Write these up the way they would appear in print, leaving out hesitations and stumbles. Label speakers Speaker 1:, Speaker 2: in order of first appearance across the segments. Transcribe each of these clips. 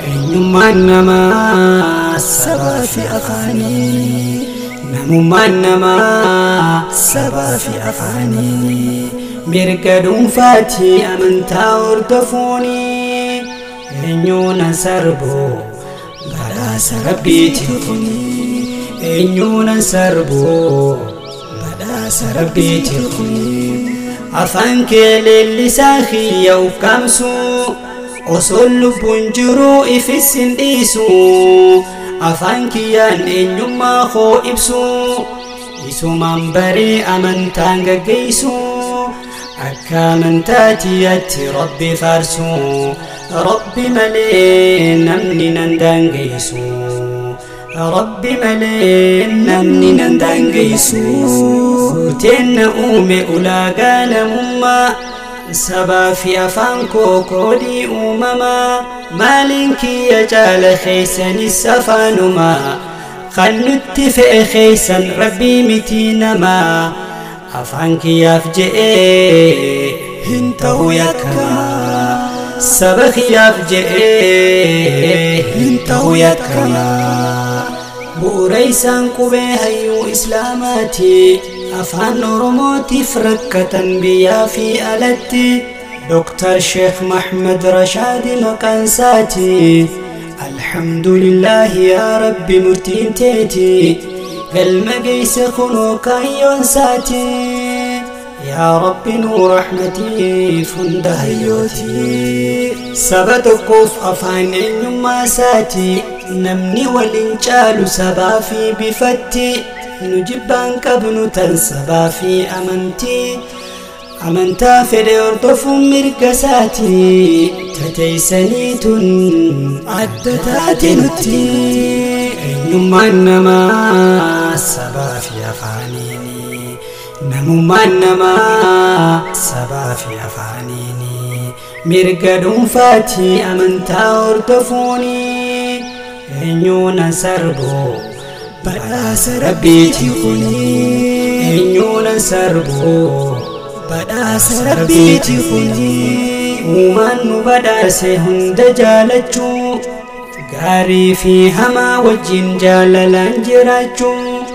Speaker 1: Eenyummaan namaa sabaa fi afaanii, namummaan namaa sabaa fi afaanii, mirga dhuunfaatti amantaa hordofuuni, eenyuun an sarbu badhaasa rabbiiti kuni, eenyuun an sarbu badhaasa rabbiiti kuni. Afaan kee leellisaa kiyya ukkaamsuu, osoo lubbuun jiruu ifis hin dhiisu, afaan kiyyaan eenyummaa koo ibsu, isumaan baree amantaan gaggeessu, akka amantaa tiyyatti rabbi faarsu, rabbi malee namni nan daangeessu, rabbi malee namni nan daangeessu. Guuteen na uume ulaagaa namummaa, sabaa fi afaan koo koodii uumamaa, maaliin kiyya caala keessanis afaanumaa, kan nutti fe'e keessan rabbii mitii namaa, afaan kiyyaaf je'ee hin ta'u yakkamaa, saba kiyyaaf je'ee hin ta'u yakkamaa. Bu'uura isaan qubee hayyuu islaamaati, afaan oromootiif rakkatan biyyaa fi alatti, Dr. Sheekh Mahmad Rashaadi maqaan isaati. Alhamdulillaahi yaa Rabbi murtiin teeti, galma geesse kunoo kaayyoon isaati. Yaa Rabbi nuu rahmatiif hunda hayyooti, saba tokkoof afaan eenyummaa isaati, namni waliin caalu sabaa fi bifatti, nu jibbaan qabnu tan sabaa fi amantii, amantaa fedhe hordofuun mirga isaati, tateeysanii tun adda taate nutti. Eenyummaan namaa sabaa fi afaaniini, namummaan namaa sabaa fi afaaniini, mirga dhuunfaatti amantaa hordofuuni, eenyuun an sarbu badhaasa rabbiiti kuni, eenyuun an sarbu badhaasa rabbiiti kuni. Uumaan nu badhaase hunda jaalachuu, gaarii fi hamaa wajjin jaalalaan jiraachuu,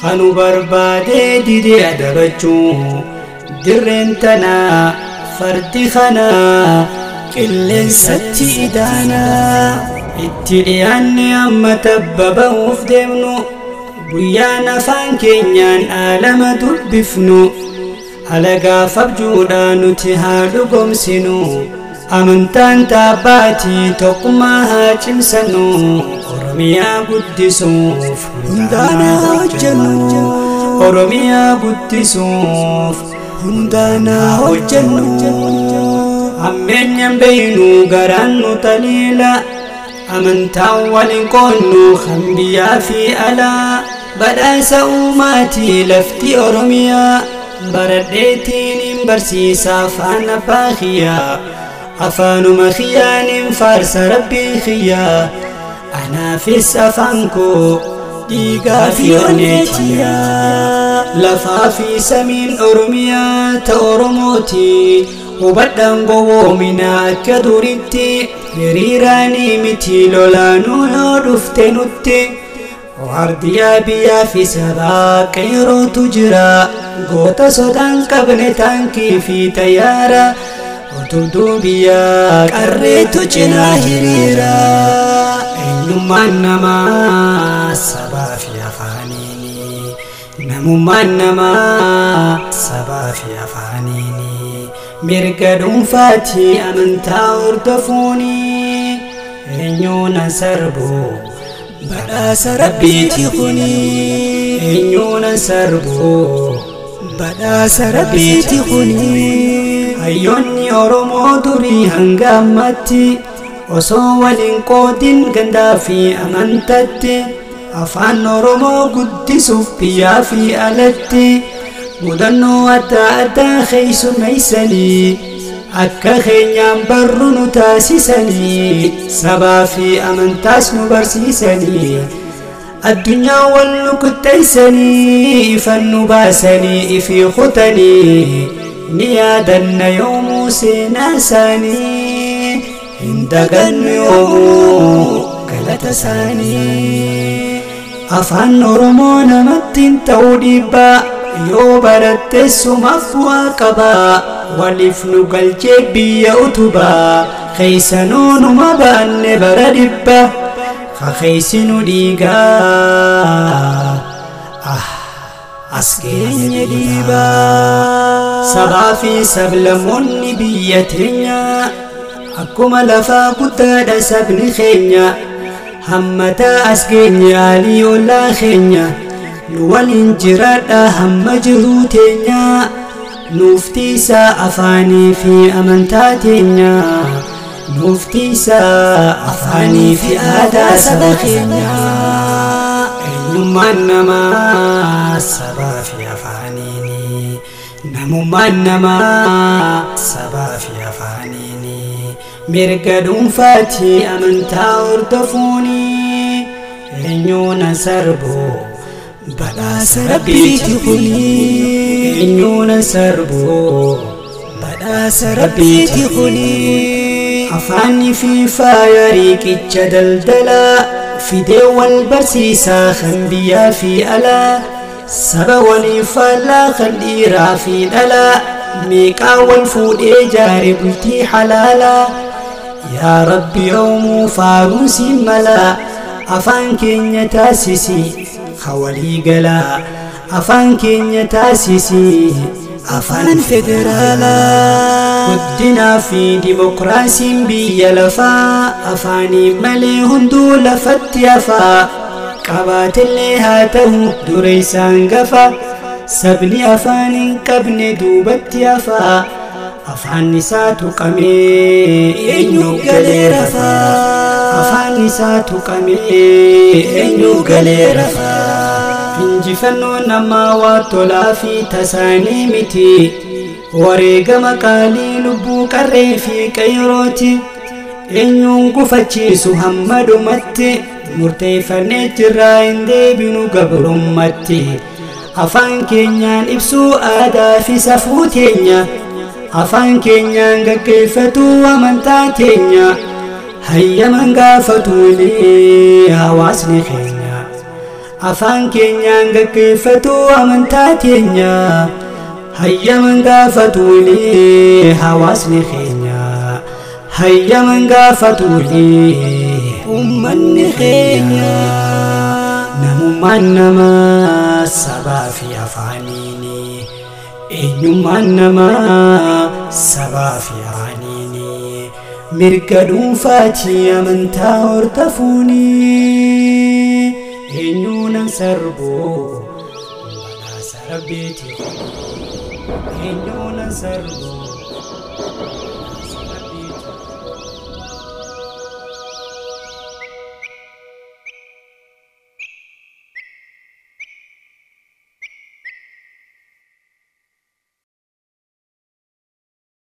Speaker 1: kanu barbaadee didee adabachuu, dirreen tanaa fardi kanaa qilleensatti idaanaa, itti dhiyaanne amma tabba ba'uuf deemnu, guyyaan afaan keenyaan aalama dubbifnu, alagaaf abjuudhaa nuti haa dhugoomsinu, amantaan taabbaatii tokkummaa haa cimsannu, oromiyaa guddisuuf
Speaker 2: hundaan haa hojjennu,
Speaker 1: oromiyaa guddisuuf
Speaker 2: hundaan haa hojjennu.
Speaker 1: Hammeenyaan beeynu garaan nu taliila, amantaan waliin qoonnu kan biyyaa fi alaa, badhaasa uumaatii lafti oromiyaa, baradheetiin hin barsiisa afaan abbaa kiyyaa, afaanuma kiyyaan faarsa rabbii kiyyaa, anaafis afaan koo dhiigaa fi onneetiyaa, lafaa fi samiin oromiyaa ta oromooti, hubadhaan gowwoomina akka duritti, hiriiraanii miti lolaanuu yoo dhufte nutti, waardiyaa biyyaa fi sabaa qeerootu jira, goota sodaan qabne taankii fi xayyaara, utubduu biyyaa
Speaker 2: qarreetu cinaa hiriira.
Speaker 1: Eenyummaan namaa sabaa fi afaaniini, namummaan namaa sabaa fi afaaniini, mirga dhuunfaatti amantaa hordofuuni, eenyuun an sarbu
Speaker 2: badhaasa rabbiiti kuni,
Speaker 1: eenyuun an sarbu
Speaker 2: badhaasa rabbiiti kuni.
Speaker 1: Hayyoonni Oromoo durii hanga ammatti osoo waliin qoodin gandaa fi amantatti, afaan Oromoo guddisuuf biyyaa fi alatti mudannoo adda addaa keessummeessanii, akka keenyaan barru nu taasisanii, sabaa fi amantaas nu barsiisanii, addunyaa wal nu qixxeessanii, ifan nu baasanii ifii kutanii, Ni yaadanna yoomuu seenaa isaanii, hin dagannu yoomuu galata isaanii. Afaan Oromoo namatti hin ta'u dhiibbaa, yoo baratte sumaaf bu'aa qabaa. Waliif nu galchee biyya utubaa, keeysanuu numa baanne bara dhibba kakeeysinu dhiigaa ah as geenye dhiibaa. Sabaa fi sablammoonni biyya teenya akkuma lafaa guddaadha sabni keenya. Hammataa as geenye alii ollaa keenya, nu waliin jiraadha hamma jiruu teenya. Nuuf tiisaa afaanii fi amantaa teenya, nuuf tiisaa afaanii fi aadaa saba keenya. Eenyummaan namaa sabaa fi afaaniini, namummaan namaa sabaa fi afaaniini. Mirga dhuunfaati amantaa hordofuuni, eenyuun sarbu
Speaker 2: Badhaasa Rabbiiti kuni.
Speaker 1: Eenyuun sarbu
Speaker 2: Badhaasa Rabbiiti kuni.
Speaker 1: Afaanni fi faaya riiqicha daldalaa, fidee wal barsiisaa kan biyyaa fi alaa. Saba walii faallaa kan dhiiraa fi dhalaa, meeqaa wal fuudhee jaare bultii halaalaa. Yaa Rabbi, yoomuu faaruun siin malaa. Afaan keenya taasisi hawalii galaa, afaan keenya taasisi
Speaker 2: afaan federaalaa.
Speaker 1: Guddinaa fi dimokiraasiin biyya lafaa afaanii malee hunduu lafatti hafaa. Qabaatellee haa ta'u dura isaan gafa, sabni afaan hin qabne duubatti hafaa. Afaan isaa tuqamee eenyu galee rafaa? Afaan isaa tuqamee eenyu galee rafaa? Injifannoon namaa waa tolaa fi tasaanii miti, wareegama qaalii lubbuu qarree fi qeeyrooti. Eenyuun gufachiisu hamma dhumatti murteeffannee jirraa, hin deebinu gabrummatti. Afaan keenyaan ibsuu aadaa fi safuu teenya, afaan keenyaan gaggeeffatuu amantaa teenya, hayyaman gaafatuuni hawaasni keenya. Afaan keenyaan gaggeeffatuu amantaa teenya, hayyaman gaafatuuni hawaasni keenya, hayyaman gaafatuuni
Speaker 2: ummanni keenya.
Speaker 1: Namummaan namaa sabaa fi afaaniini, eenyummaan namaa sabaa fi afaaniini. Mirga dhuunfaati amantaa hordofuuni, eenyuunan sarbu badhaasa Rabbiiti, eenyuunan sarbu.